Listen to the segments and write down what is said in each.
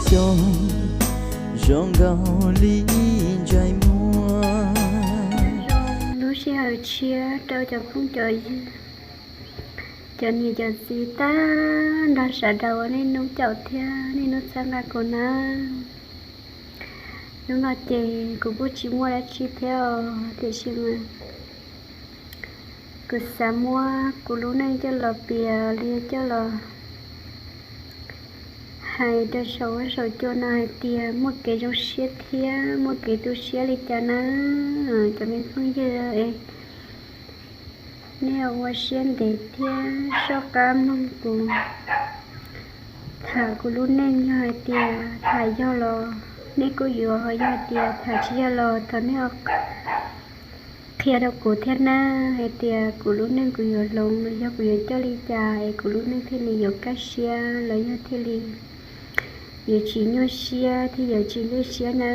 Xyoo zoo nkaus li ntsaim muaj. Lub sij hawm tshiab rau cov phooj cov ywg, cov niam cov txiv tag nrho sawv daws uas niaj hnub caum thiab niaj hnub txhawb nqa kuv na. Hnub no ces kuv kuj tsis muaj dab tsi thiab os, tiam sis mas kuv xav muab kuv lub neej coj los piav li coj los hais rau saum huab saum cua no hais tias muaj kev zoo siab thiab muaj kev tu siab li cas na, cov me phooj ywg. Nej ua siab ntev thiab soj qab mloog kuv tham kuv lub neej, yog hais tias tham yog los nej kuj yuav, ho yog hais tias tham tsis yog los thov nej qhia rau kuv thiab na, hais tias kuv lub neej kuv yuav hloov los yog kuv yuav coj li cas es kuv lub neej thiaj li yuav kaj siab los yog thiaj li yuav tsis nyuaj siab thiab yuav tsis lwj siab na,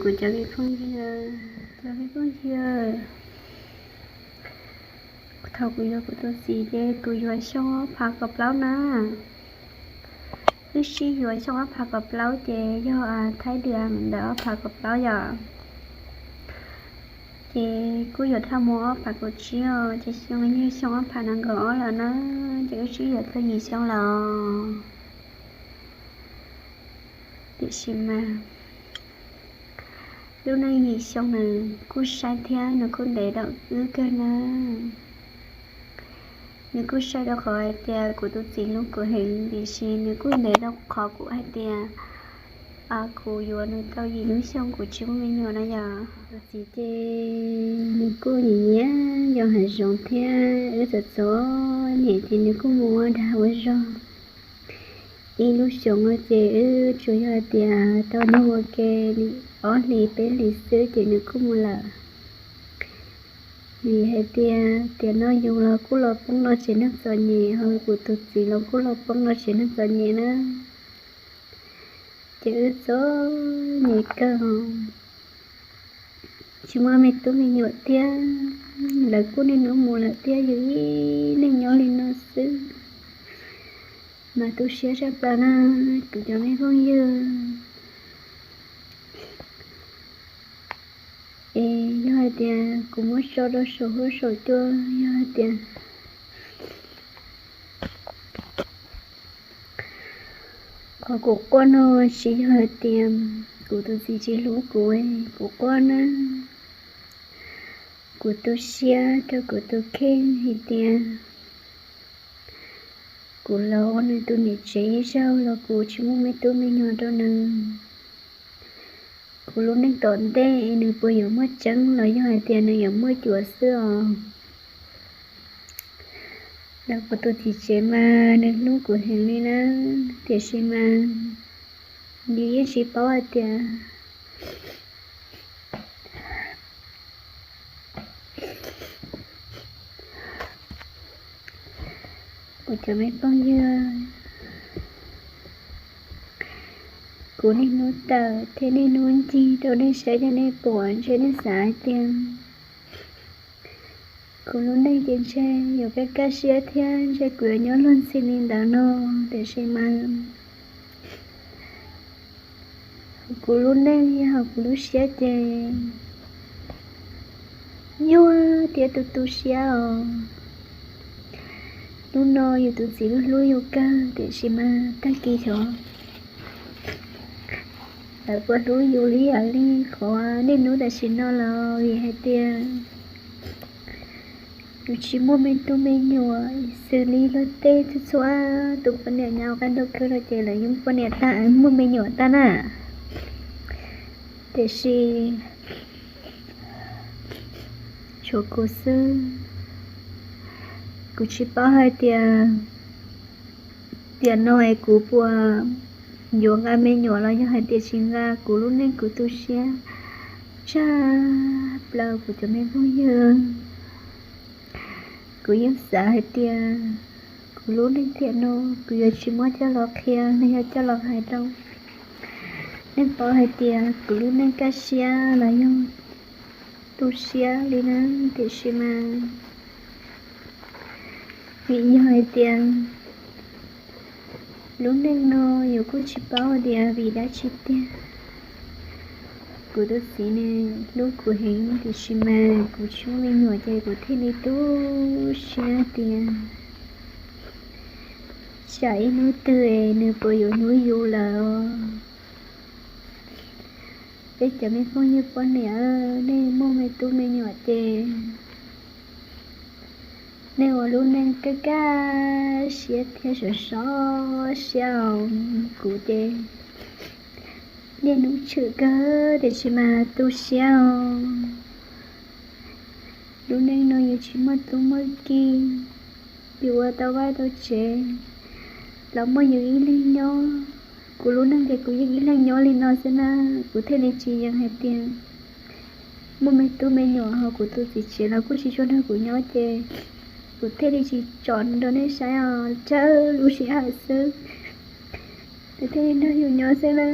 kuv cov me phooj ywg. Cov me phooj ywg, thaum kuv yuav kuv tus txiv ces kuv yuav xyoo ob phav kaum plaub na. Wb sib yuav xyoo ob phav kaum plaub ces yog Thaib dua ntawm ob phav kaum plaub yom. Ces kuj yuav dhau mus ob phav kaum tsib os, ces xyoo yog xyoo ob phav nees nkaum ob lawm na, ces wb sib yuav tau yim xyoo lawm. Tiam sis mas lub neej yim xyoo nws kuj saib thiab nws kuj ntev rau wb kawg na. Nws kuj saib rau qhov hais tias kuv tus txiv hlub kuv heev, tiam sis nws kuj ntev rau qhov kuv hais tias kuv yuav nws tau yim lub xyoo kuv tsis muaj me nyuam na yom. Tus txiv ces nws kuj nyiam nyiam yos hav zoov thiab wb txom txom nyem ces nws kuj mus ua dag ua zog ib lub xyoos no ces wb tsuas yog hais tias tau nyob ua ke li ob hlis peb hlis xwb ces nws kuj mus lawm. Vim hais tias tiam no yus los kuj los poob los tsev neeg txom nyem, ho kuv tus txiv los kuj los poob los tsev neeg txom nyem na. Ces wb txom nyem kawg, tsis muaj me tub me nyuam thiab, lawv kuj niaj hnub mus lawm thiab yus ib leeg nyob li no xwb. Mas tu siab tshaj plaws na kuv cov me phooj ywg. Es yog hais tias kuv muab tso rau saum huab saum cua, yog hais tias qhov kuv quaj no tsis yog hais tias kuv tus txiv tsis hlub kuv, kuv quaj na, kuv tu siab rau kuv tus kheej hais tias kuv los ua nws tus niam tsev ib zaug los kuv tsis muaj me tub me nyuam rau nws. Kuv lub neej tom ntej nws puas yuav muaj tseeb los yog hais tias nws yuav muaj cuav xwb os. Los kuv tus txiv tsev mas nws hlub kuv heev li na, tiam sis mas nws yeej tsis paub hais tias kuv cov me phooj ywg, kuv niaj hnub tawm thiab niaj hnub ncig rau nej saib thiab nej pom, ntshe nej xav hais tias kuv lub neej ces ntshe yuav kaj kaj siab thiab ntshe kuv yuav nyob luag ntxhi li ntawd no, tiam sis mas kuv lub neej hauv kuv lub siab ces nyuaj thiab tu tu siab os. Hnub no yus tus txiv hlub hlub yus kawg, tiam sis mas tag kis xyov lawv puas hlub yus li yam li qhov niaj hnub tam sim no los vim hais tias yus tsis muaj me tub me nyuam xws li luag tej txhua txhua tus poj niam nyob qab ntuj khwb no ces lawv yeej poj niam tag muaj me nyuam tag na. Tiam sis tshuav kuv xwb, kuv tsis paub hais tias tiam no es kuv puas yuav nqa me nyuam los yog hais tias tsis nqa, kuv lub neej kuv tu siab tshaj plaws kuv cov me phooj ywg. Kuv yeej xav hais tias kuv lub neej tiam no kuv yuav tsis muab coj los qhia los yog coj los hais rau nej paub hais tias kuv lub neej kaj siab los yog tu siab li na, tiam sis mas vim yog hais tias Lub neej no yus kuj tsis paub tias vim dab tsi tiag. Kuv tus txiv nws hlub kuv heev tiam sis mas kuv tsis muaj me nyuam ces kuv thiaj li tu siab tias tsam ib hnub twg es nws puas yuav hlub yus lawm. Peb cov me phooj ywg poj niam, nej muaj me tub me nyuam ces nej ua lub neej kaj kaj siab thiab sov sov siab os. Kuv ces niaj hnub tshwm kawg tiam sis mas tu siab os. Lub neej no yus tsis muaj tub muaj ki, yus ua tau vaj tau tsev los muaj yus ib leeg nyob. Kuv lub neej ces kuv yeej ib leeg nyob li no xwb na, kuv thiaj li tsis yees hais tias muaj me tub me nyuam ho kuv tus txiv tsev los kuj tsis tshua nrog kuv nyob ces kuv thiaj li tsis tsom rau nej saib os, tsawg lub sij hawm xwb, nws thiaj li nrog yus nyob xwb na.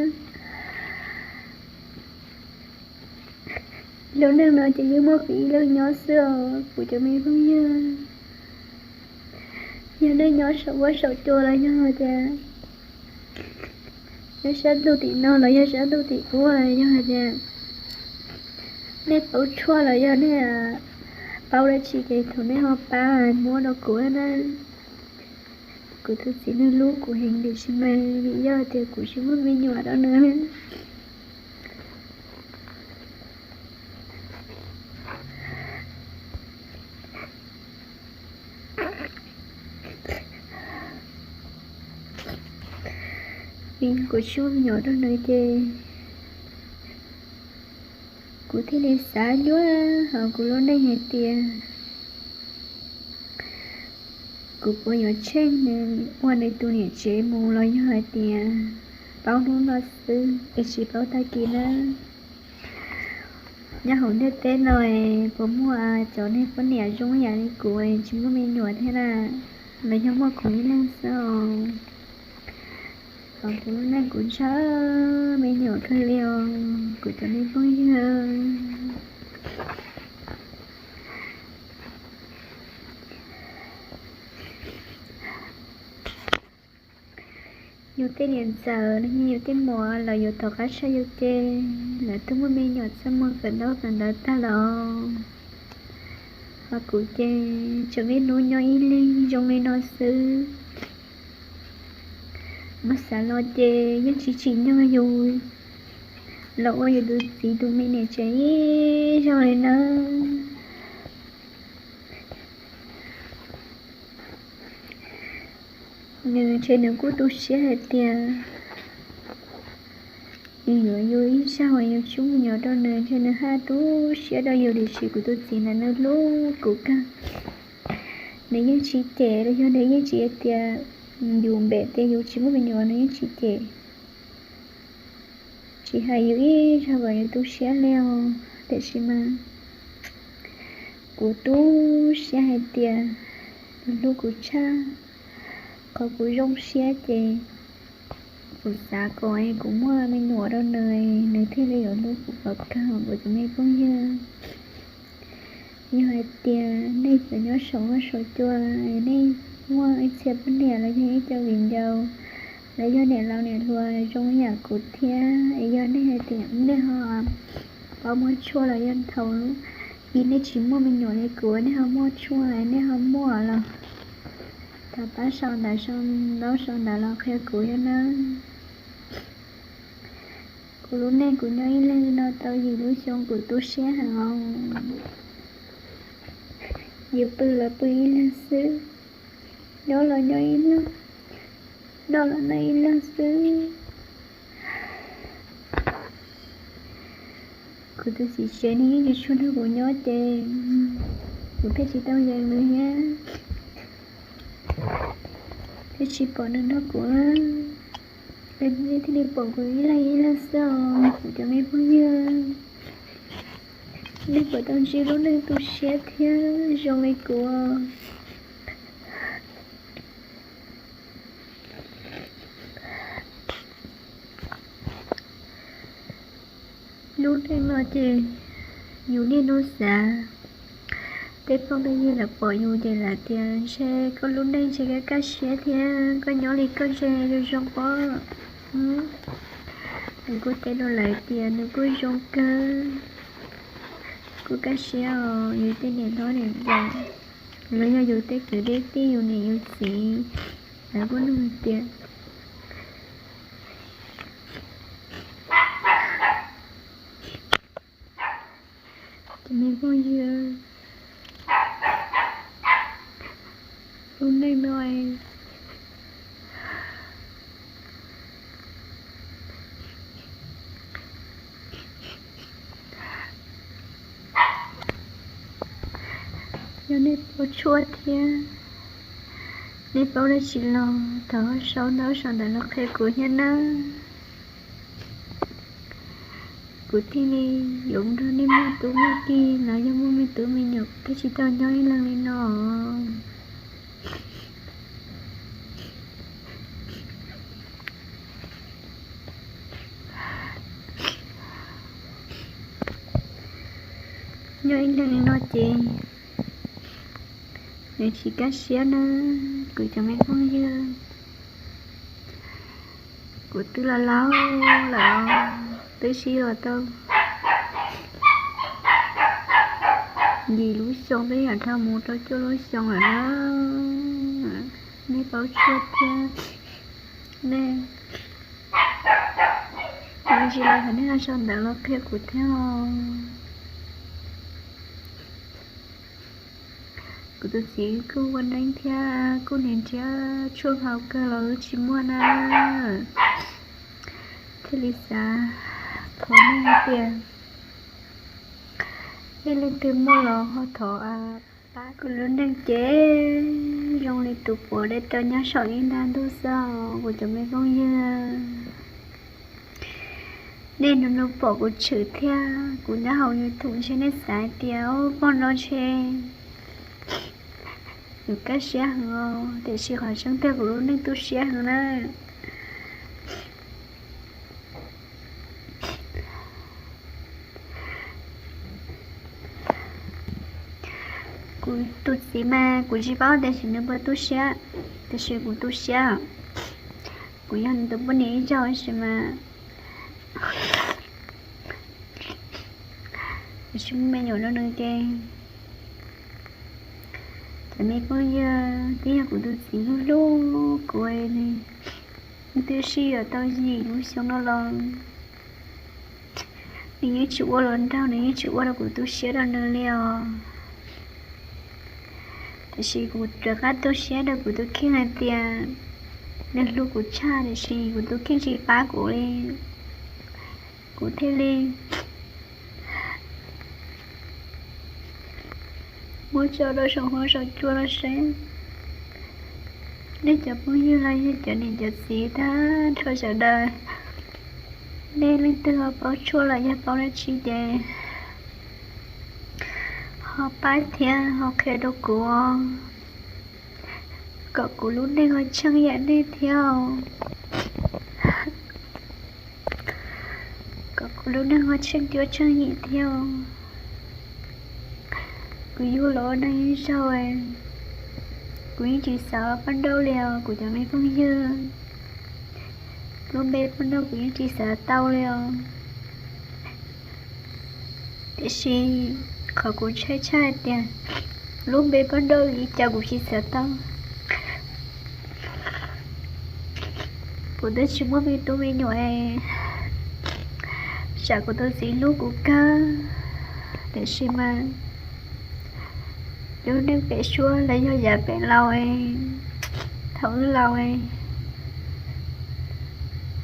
Lub neej no ces yeej muaj kuv ib leeg nyob xwb os kuv cov me phooj ywg. Yog nej nyob saum huab saum cua los yog hais tias nyob sab ntuj tim no los yog sab ntuj tim ub, yog hais tias nej paub tshuaj los yog nej paub dab tsi ces thov nej ho pab muab rau kuv na. Kuv tus txiv nws hlub kuv heev tiam sis mas vim yog tias kuv tsis muaj me nyuam rau nws. Vim kuv tsis muaj me nyuam rau nws ces kuv thiaj li xav nyuaj hauv kuv lub neej hais tias kuv puas yuav tsheej nws ua nws tus niam tsev mus los yog hais tias paub hnub no xwb es tsis paub tag kis na. Nyob hauv ntiaj teb no es puas muaj cov neeg poj niam zoo ib yam li kuv es tsis muaj me nyuam thiab na, los yog muaj kuv ib leeg xwb os. Hauv kuv lub neej kuv ntshaw me nyuam kawg li os kuv cov me phooj ywg. Yus tej niam ntxawm los yog yus tej muam los yuav tom qab tshaj yus ces lawv twb muaj me nyuam txaj muag kawm ntaub kawm ntawv tag los, ho kuv ces tseem niaj hnub nyob ib leeg zoo li no xwb. Muab xav los ces yeej tsis tsim nyog yus los ua yus tus txiv tus me niam tsev ib zaug li na. Nws ntshe nws kuj tu siab hais tias nws yuav yus ib zaug yus tsis muaj me nyuam rau nws, ntshe nws haj tu siab rau yus tiam sis kuv tus txiv ntawd nws hlub kuv kawg. Nws yeej tsis cem los yog nws yeej tsis hais tias yus npem tias yus tsis muaj me nyuam, nws yeej tsis cem. Tsis hais yus ib zaug kom yus tu siab li os, tiam sis mas kuv tu siab hais tias nws hlub kuv tshaj qhov kuv zoo siab ces kuv xav kom kuv muaj me nyuam rau nws, nws thiaj li yuav hlub kuv kom kawg kuv cov me phooj ywg. Yog hais tias nej cov nyob saum huab saum cua, nej muaj ib txhia poj niam los yog ib co viv ncaus, los yog niam laus niam hluas zoo yam kuv thiab, es yog nej hais tias nej ho paub muab tshuaj los yog thaum ub nej tsis muaj me nyuam li kuv nej ho muaj tshuaj, nej ho muaj los thov pab sau ntawv sau ntaub sau ntawv los qhia kuv thiab na. Kuv lub neej kuv nyob ib leeg li no tau yim lub xyoo kuv tu siab heev os. Yus pw los pw ib leeg xwb, nyob los nyob ib leeg, noj los noj ib leeg xwb. Kuv tus txiv tsev nws yeej tsis tshua nrog kuv nyob ces kuv thiaj tsis tau yees nws thiab, thiaj tsis pom nws nrog kuv, nej thiaj li pom kuv ib leeg ib leeg xwb os kuv cov me phooj ywg. Nej puas tau ntsib lub neej tu siab thiab zoo li kuv? Lub neej no ces yus niaj hnub xav Tej phooj tej ywg lawv pom yus ces lawv tias ntshe koj lub neej ntshe kaj kaj siab thiab koj nyob li koj ntshe zoo zoo pob. Nws kuj teb rau lawv tias nws kuj zoo kawg, kuj kaj siab os, yus tej niam hlob niam ntxawm los yog yus tej kwv tej tij yus niam yus txiv lawv kuj nug tias Cov me phooj ywg, lub neej no yog nej paub tshuaj thiab nej paub dab tsi los thov sau ntawv sau ntawv los qhia kuv thiab nawb. Kuv thiaj li yuav nrog nej muaj tub muaj ki los yog muaj me tub me nyuam, kuv thiaj tsis tau nyob ib leeg li no. Nyob ib leeg li no ces nws tsis kaj siab na, kuv cov me phooj ywg. Kuv twb laus laus lawm, twb sib los tau yim lub xyoo, twb yam dhau mus rau cuaj lub xyoo lawm na. Nej paub tshuaj thiab nej, tsis los thov nej ho sau ntawv los qhia kuv thiab os. Kuv tus txiv kuj ua neeb thiab kuj niaj nrhiav tshuaj haus kawg los tsis muaj na. Thiaj li xav thov nej hais tias nej leej twg muaj los ho thov pab kuv lub neej ces zoo li tus puav dej rau nyob saum ib nta ntuj xwb os kuv cov me phooj ywg. Nej nus nus pom kuv tshwm thiab kuv nyob hauv YouTube ntshe nej xav hais tias pog no ntshe yus kaj siab heev os, tiam sis qhov tseeb tiag kuv lub neej tu siab heev na. Kuv tus txiv mas kuv tsis paub tiam sis nws puas tu siab, tiam sis kuv tu siab. Kuv yog nws tus poj niam ib zaug tab sis mas kuv tsis muaj me nyuam rau nws ces cov me phooj ywg, twb yog kuv tus txiv hlub hlub kuv li. Twb sib yuav tau yim lub xyoo no los nws yeej tsis ua los nraug, nws yeej tsis ua rau kuv tu siab rau nws li os. Tiam sis kuv rov qab tu siab rau kuv tus kheej hais tias nws hlub kuv tshaj tiam sis kuv tus kheej tsis pab kuv li. Kuv thiaj li muab tso rau saum huab saum cua los seb nej cov phooj ywg los yog cov niam cov txiv tag nrho sawv daws, nej leej twg ho paub tshuaj los yog paub dab tsi ces ho pab thiab ho qhia rau kuv, kom kuv lub neej ho tsheej yam nej thiab, kom kuv lub neej ho tsheej cuab tsheej yim thiab. Kuv yug los ua neej ib zaug, kuv yeej tsis xav poj nrauj li os kuv cov me phooj ywg. Lub npe poj nrauj kuv yeej tsis xav tau li os. Tiam sis qhov kuv ntshai tshaj hais tias lub npe poj nrauj li cas kuv tsis xav tau. Kuv twb tsis muaj me tub me nyuam, tsam kuv tus txiv hlub kuv kawg, tiam sis mas lub neej pem suab los yog yav pem laus, thaum wb laus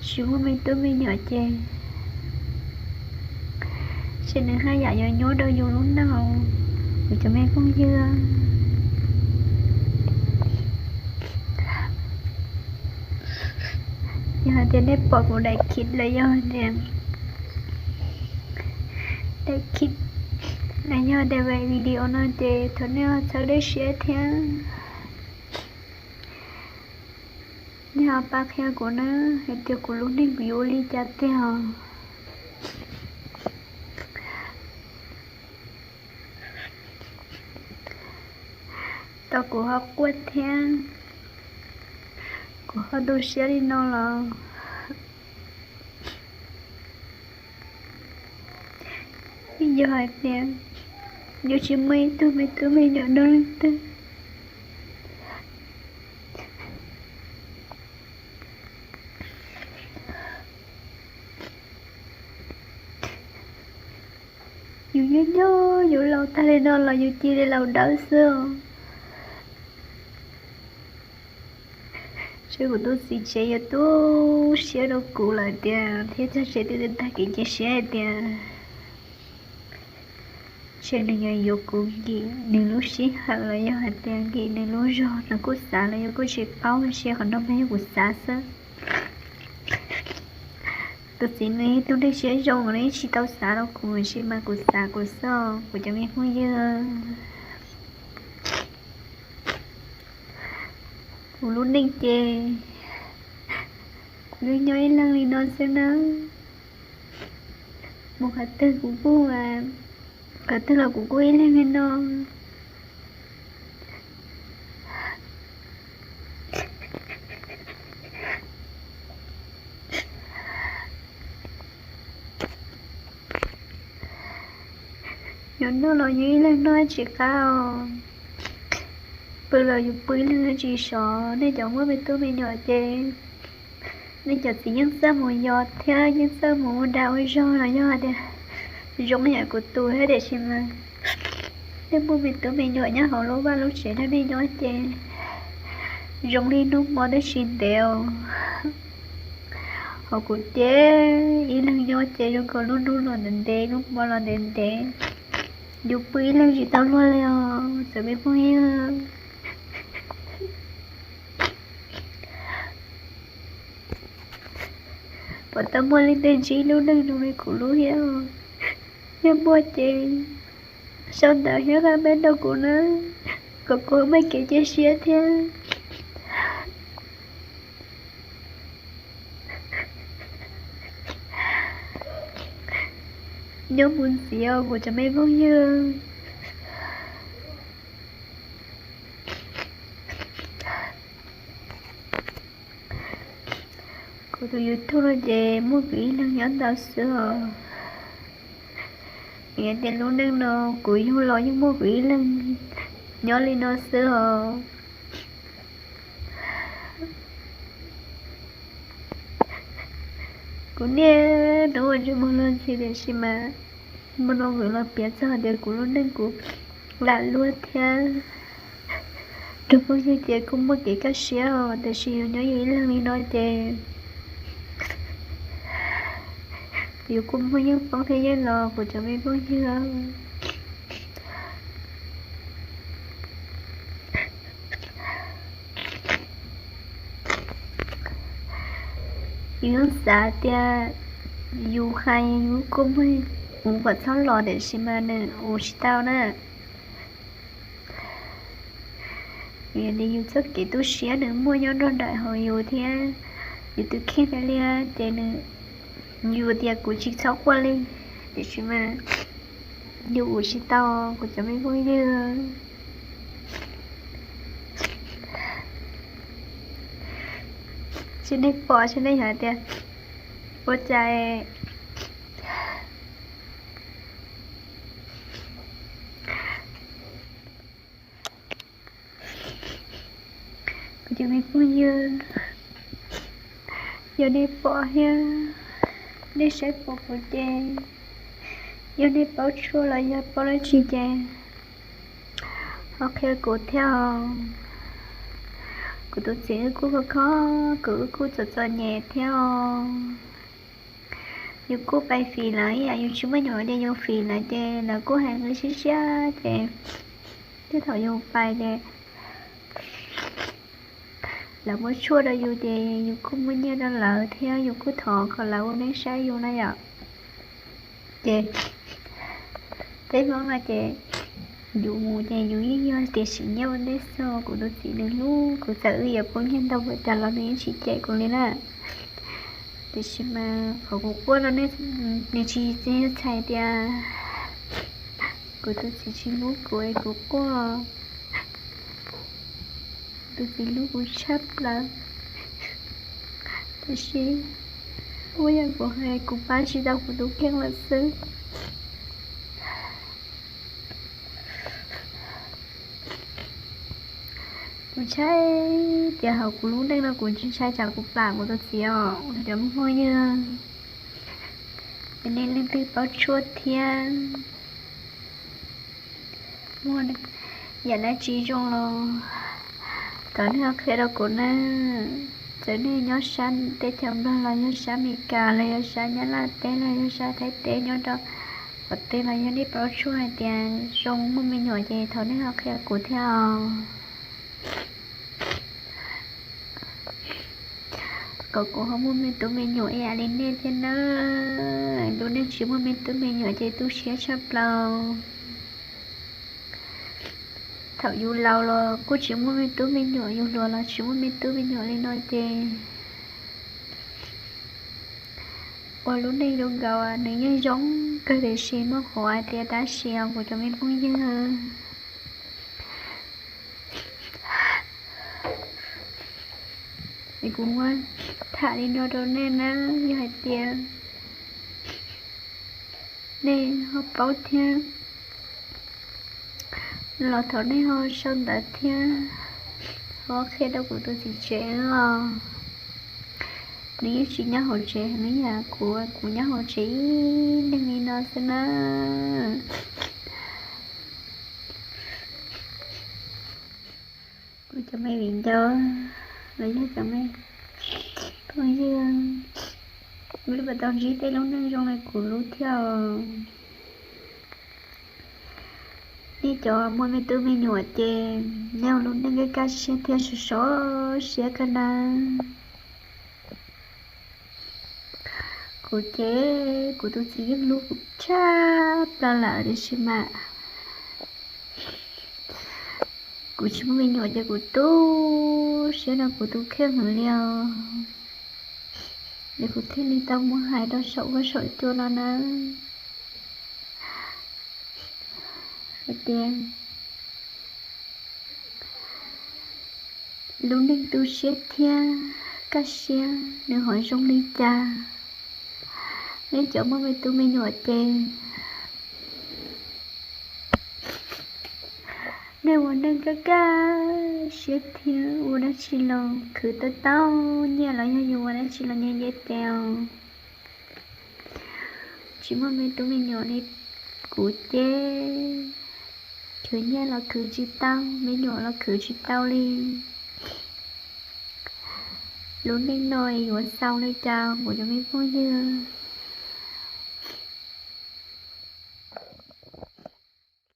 tsis muaj me tub me nyuam ces ntshe nws haj yam yuav nyuaj rau yus lub neej, kuv cov me phooj ywg. Yog hais tias nej pom kuv daim khiv los yog tias daim khiv los yog daim video no ces thov nej ho txhawb dej siab thiab. Nej ho pab qhia kuv na hais tias kuv lub neej kuv yuav ua li cas tiag os. Tau kuv ho quaj thiab, kuv ho tu siab li no los yog hais tias yuav tsis muaj ib tug me tub me nyuam nrog leej twg. Yus nyob nyob yus laus tag li no los yus cia li laus dawb xwb os. Seb kuv tus txiv tsev yuav tu siab rau kuv lawm tiag thiab txog tsev twb tag kev cia siab hais tias seb nws yuav yuav kuv nkim nws lub sij hawm los yog hais tias nkim nws lub zog los kuj xav los yus kuj tsis paub, tab sis qhov no mas yog kuv xav xwb. Tus txiv nws ib tug neeg siab zoo nws tsis tau xav rau kuv, tab sis mas kuv xav kuv xwb os kuv cov me phooj ywg. Kuv lub neej ces kuv yeej nyob ib leeg li no xwb na. Mus qhov twg kuv kuj, qhov twg los kuv kuj ib leeg li no. Yus noj los yus ib leeg noj tsis qab os. Pw los yus pw ib leeg tsis sov. Nej cov muaj me tub me nyuam ces nej cov txiv yeej txawj mus yos thiab yeej txawj mus ua dag ua zog los yog tias zoo yam kuv tus thiab, tiam sis mas nej muaj me tub me nyuam nyob hauv lub vaj lub tsev nrog nej nyob ces zoo li hnub hmo twb tsis ntev os. Hos kuv ces ib leeg nyob ces zoo nkaus lub hnub los ntev ntev, lub hmo los ntev ntev. Yus pw ib leeg tsis tau luag li os txawm me phooj ywg. Puas tau muaj leej twg ntsib lub neej zoo li kuv lub thiab? Yog muaj ces sau ntawv thiab qab npeb rau kuv na, kom kuv muaj kev cia siab thiab. Nyob mus ntxiv os kuv cov me phooj ywg. Kuv tus YouTube no ces muaj kuv ib leeg nyob ntawd xwb os. Vim tias lub neej no kuv yug los yeej muaj kuv ib leeg nyob li no xwb os. Kuv niaj hnub ua ntsej muag luag ntxhi tiam sis mas hmo no kuv los piav txog tias kuv lub neej kuv lam luaj thiab. Tus phooj ywg ces kuj muaj kev kaj siab os, tiam sis yus nyob yus ib leeg li no ces yus kuj muaj yeej poob thiab yeej los kuv cov me phooj ywg. Yus yeej xav tias yus hais yus kuj muaj, kuv kom txhob los tiam sis mas nws ua tsis tau na. Vim tias yus txoj kev tu siab nws muaj nyob nrog nraim hauv yus thiab yus tus kheej thiaj li ces nws, yus tias kuv tsis txhob quaj li, tiam sis mas yus ua tsis tau kuv cov me phooj ywg. Seb nej pom seb nej xav tias ua cas kuv cov me phooj ywg, yog nej pom thiab nej saib pom kuv ces, yog nej paub tshuaj los yog paub dab tsi ces ho qhia kuv thiab os. Kuv tus txiv wb kuj kho kho, kuv wb kuj txom txom nyem thiab os. Yus kuj pais fim lawm ib yam yus tsis muaj nyuam ces yus fim lawm ces lawv kuj hais nqi siab siab ces tej thaum yus pais ces lawv muab tshuaj rau yus ces yus kuj muab nyiaj rau lawv thiab yus kuj thov kom lawv ua neej saib yus na yom. Ces peb Hmoob no ces yus mus ces yus yeej yog tias sim nyiaj ua ntej xwb. Kuv tus txiv nws hlub kuv, txawm wb yuav poob nyiaj ntau npaum cas los nws yeej tsis cem kuv li na. Tiam sis mas qhov kuv quaj no nws tsis yog txhais tias kuv tus txiv tsis hlub kuv es kuv quaj. tus txiv hlub kuv tshaj plaws, tab sis kuj yog kuv hais kuv pab tsis tau kuv tus kheej lawm xwb. Kuv ntshai tias hauv kuv lub neej no kuv ntshai tsam kuv plam kuv tus txiv os cov phooj ywg. Yog nej leej twg paub tshuaj thiab muaj yam dab tsi zoo los thov nej ho qhia rau kuv na. Txawm nej nyob sab teb chaws Nplog los yog sab Amelikas los yog sab Nyab Laj teb los yog sab Thaib teb, nyob rau qhov twg los yog nej paub tshuaj hais tias zoo muaj me nyuam ces thov nej ho qhia kuv thiab os, kom kuv ho muaj me tub me nyuam ib yam li nej thiab na. Lub neej tsis muaj me tub me nyuam ces tu siab tshaj plaws. Thaum yus laus los kuj tsis muaj me tub me nyuam, yus hluas los tsis muaj me tub me nyuam li no ces ua lub neej zoo nkaus nws yeej zoo kawg, tiam sis muaj qhov hais tias tab sis os kuv cov me phooj ywg, es kuv muab tham li no rau nej na. Yog hais tias nej ho paub thiab los thov nej ho sau ntawv thiab ho qhia rau kuv tus txiv tsev os. Nws yeej tsis nyob hauv tsev, nws yam kuv, kuv nyob hauv tsev ib leeg li no xwb na. Kuv cov me viv ncaus los yog cov me phooj ywg, nej puas tau ntsib tej lub neej zoo li kuv lub thiab os? Nej cov muaj me tub me nyuam ces nej ua lub neej kaj kaj siab thiab sov sov siab kawg na. Kuv ces kuv tus txiv yeej hlub kuv tshaj plaws lawm tiam sis mas kuv tsis muaj me nyuam ces kuv tu siab rau kuv tus kheej heev li os. Es kuv thiaj li tau muab hais rau saum huab saum cua no na, hais tias lub neej tu siab thiab kaj siab nws ho zoo li cas. Nej cov muaj me tub me nyuam ces nej ua neej kaj kaj siab thiab ua dab tsi los khwv tau tau nyiaj los yog yus ua dab tsi los nyiaj nyiaj tes os. Tsis muaj me tub me nyuam li kuv ces khwv nyiaj los khwv tsis tau, me nyuam los khwv tsis tau li. Lub neej no yuav xaus li cas kuv cov me phooj ywg?